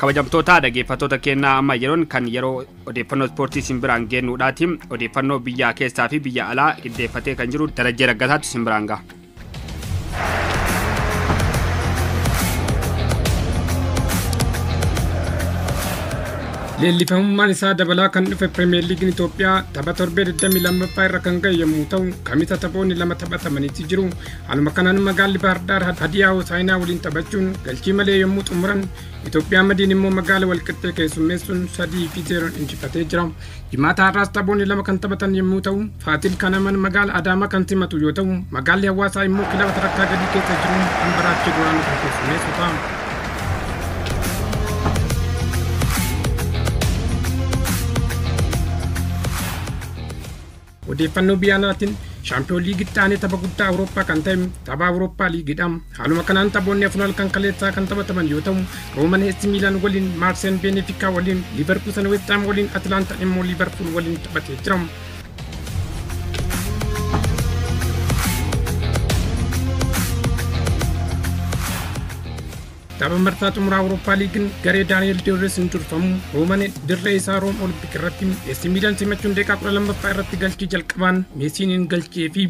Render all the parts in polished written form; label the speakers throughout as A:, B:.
A: Kabajamtoota dhaggeeffattoota keenyaa, amma yeroon kan yeroo odeeffannoo ispoortii isin biraan geennuudhaati. Odeeffannoo biyya keessaa fi biyya alaa qindeeffatee kan jiru Darajjee Raggataatu isin biraan gaha.
B: Leellifamummaan isaa dabalaa kan dhufe Pirimeer Liigiin Itoophiyaa tapha torbee 22ffaa irra kan ga'e yommuu ta'u, Kamisa taphoonni 2 taphatamaniiti jiru. Haaluma kanaan magaalli Baahir Daar Hadiyaa Hosaayinaa waliin taphachuun galchii malee yommuu xumuran, Itoophiyaa Madiin immoo magaala Walqixxee keessummeessuun 3-0 injifatee jira. Jimaata har'aas taphoonni 2 kan taphatan yommuu ta'u, Faatil Kanaman magaala Adaamaa kan simatu yoo ta'u, magaalli Hawaasaa immoo kilaba sadarkaa gadii keessa jiru Hambaraachee duraanuu kan keessummeessu ta'a. Odeeffannoo biyya alaatiin Shaampiyoon Liigitti aanee tapha guddaa Awurooppaa kan ta'e tapha Awurooppaa Liigiidha. Haaluma kanaan taphoonni afur halkan kaleessaa kan taphataman yoo ta'u, Rooman AC Miilaan waliin, Maarseen Benefikaa waliin, Liiverkuusen West Ham waliin, Atilaantaan immoo Liiverpuul waliin taphatee jira. Tapha marsaa xumuraa Awurooppaa Liigiin garee Daani'el Deerres hin durfamu Rooman dirree isaa Room Olimpik irratti AC Miilaan simachuun daqiiqaa 12ffaa irratti galchii jalqabaan Meesiin hin galchee fi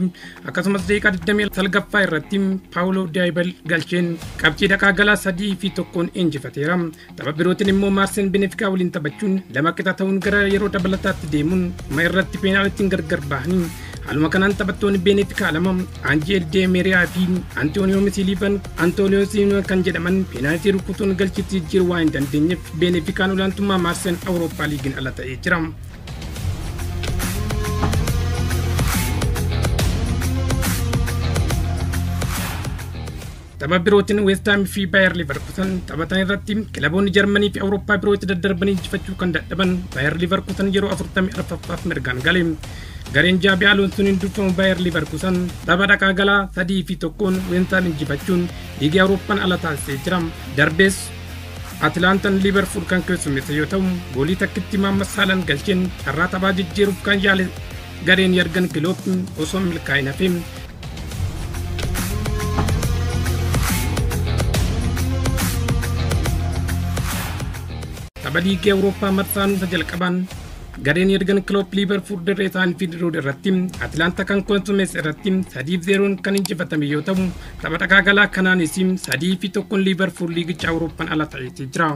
B: akkasumas daqiiqaa 29ffaa irratti Paawuloo Daayibal galcheen qabxii dhaqaa galaa 3-1 injifateera. Tapha birootiin immoo Maarseen Benefikaa waliin taphachuun 2 qixa ta'uun gara yeroo dabalataatti deemuun dhuma irratti peenaalittiin gargar bahanii, haaluma kanaan taphattoonni Benefikaa 2 Anjeel Deemeriyaa fi Antooniyoo Misiliivan Antooniyoo Siimiyoon kan jedhaman peenaalitii rukutuun galchitti jijjiiruu waan hin dandeenyeef Benefikaan olaantummaa Maarseen Awurooppaa Liigiin ala ta'ee jira. Tapha birootiin West Ham fi Bayer Leverkusen taphatan irratti kilaboonni Jarmanii fi Awurooppaa biroo itti daddarbanii injifachuu kan dadhaban Bayer Leverkusen yeroo 44ffaaf mirgaan gale. Gareen Jaabi Alonsoon hin durfamu Bayer Leverkusen tapha dhaqaa galaa 3-1 West Ham injifachuun liigii Awurooppaan ala taasisee jira. Darbees Atilaantaan Liverpool kan keessummeesse yoo ta'u, goolii takkitti Maammas Saalaan galcheen carraa taphaa jijjiiruuf kan yaale gareen Yargan Kiloop osoo milkaa'in hafe. Tapha liigii Awurooppaa marsaa nuusa jalqabaan gareen Yargan Kiloop Liverpool dirree isaanii fi Rood irratti Atilaanta kan keessummeesse irratti 3-0 kan injifatame yoo ta'u, tapha dhaqaa galaa kanaanis 3-1 Liverpool liigicha Awurooppaan ala ta'ee jira.